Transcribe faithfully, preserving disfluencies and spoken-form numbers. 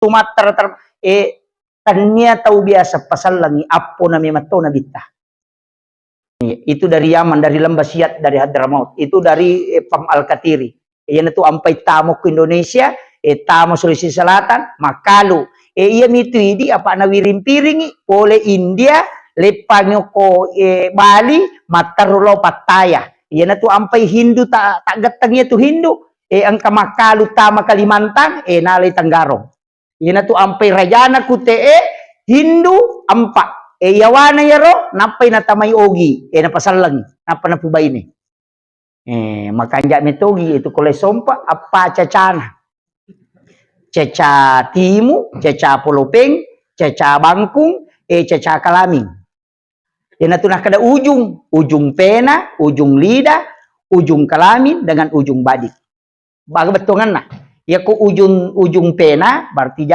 Sumatera ter-, eh, tennia tau biasa pasallengi, appona memang to nabitta. Iya, itu dari Yaman, dari Lembah Siat, dari Hadramaut. Itu dari, eh, Pam Al Katiri. Iyanatu ampai tamo ku Indonesia, eh, tamo Sulawesi Selatan, makkalu. Eh, iya mitu idi apa nawiring-piringi, pole India, leppangi ko, eh, Bali, matteru lao Pattaya. Iyanatu ampai Hindu ta-, taggetteng iya tu Hindu. Eh, engka makkalu tama Kalimantan, eh, nalai Tenggarong. Iyanatu ampai rajana ku te'e Hindu empa. E, iyawana iyaro nappai natamai Ogi, e, napasallengi, nappa napubaine. E, makanja metogi itu kole sompa appa cacana. Caca Timu, caca Polopeng, caca Bangkung, e, caca Kalaming. Iyanatu nakkeda ujung, ujung pena, ujung lidah, ujung kelamin, dengan ujung badik. Baga bettuanganna. Iyako ujung, ujung pena, berarti